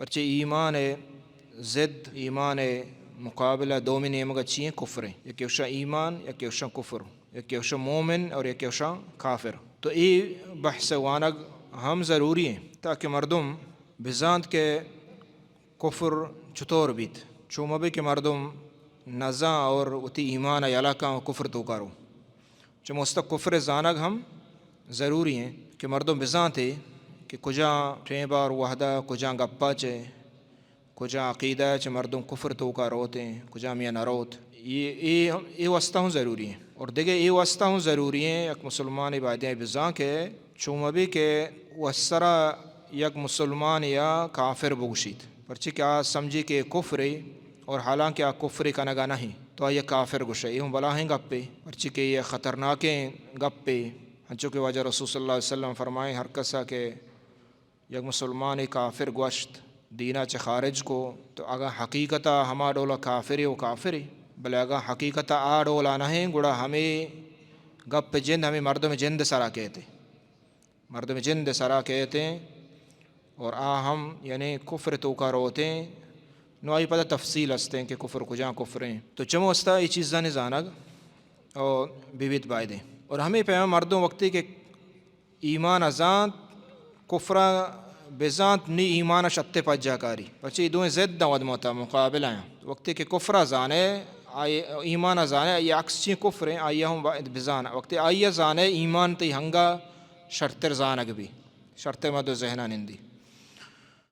پرچہ ایمان ءِ ضد، ایمان ءِ مقابلہ دومی نیمگ ءَ چی ایں؟ کفر ایں۔ یکے گوشاں ایمان، یکے گوشاں کفر، یکے گوشاں مومن اور یکے گوشاں کافر۔ تو اے بحث ءِ وانگ ہم ضروری ایں تاکہ مردم بزانت کہ کفر چطور بیت۔ چو مہ بی کہ مردم نزاں اور وتی ایمان ءَ یلہ کاں و کفر توکا رو۔ چمے واسطہ کفر ءِ زانگ ہم ضروری ایں کہ مردم بزانتے کہ کجا ٹیمبا اور وہدا کجا گپا چہ، کجا عقیدہ چہ مردم کفر توکا روت ایں، کجا میا نہ روت۔ اے، اے، اے واسطہ ہوں ضروری ایں۔ اور دگہ اے واسطہ ہوں ضروری ایں، یک مسلمانے بایدیں بزاں کہ چو مہ بی کہ وسرا یک مسلمان یا کافر بگوشیت، پرچہ کہ آ سمجھی کہ کفرے اور حالانکہ آ کفرے کنگا نہیں، تو آئی کافر گوشے۔ اے ہوں بلاہیں گپے، پرچہ کہ اے خطرناکیں گپے۔ انچو کہ واجہ رسول صلی اللہ علیہ وسلم فرمائیں، ہر کسا کہ یک مسلمانے کافر گوشت، دینا چہ خارج کو، تو اگاں حقیقتا ہما ڈولا کافرے و کافرے، بلے اگاں حقیقتا آ ڈولا نہیں، گڑا ہمے گپ جند ہمے مردم جند سرا کیتے۔ مردم جند سرا کیت ایں اور آ ہم یعنی کفر توکا روت ایں۔ نو آئی پدا تفصیل است ایں کہ کفر کجا کفر ایں۔ تو چمے واسطہ اے چیزانی زانگ او ببیت بایدیں۔ اور ہمے پیما مردم وقتی کہ ایمان ءَ زانت، کفر ءَ بزانت، نی ایمان ءَ شتے پجا کاری۔ پرچہ اے دوئیں ضد ایں، ودموتا مقابلہ ایں۔ وقتی کہ کفر ءَ زانے، آئی ایمان ءَ زانے، آئی عکس چی کفر ایں، آئی ہم باید بزانا۔ وقتی آئی ءَ زانے، ایمان تئی ہنگا شرتر زانگ بی، شرتر مد و ذہنا نندی۔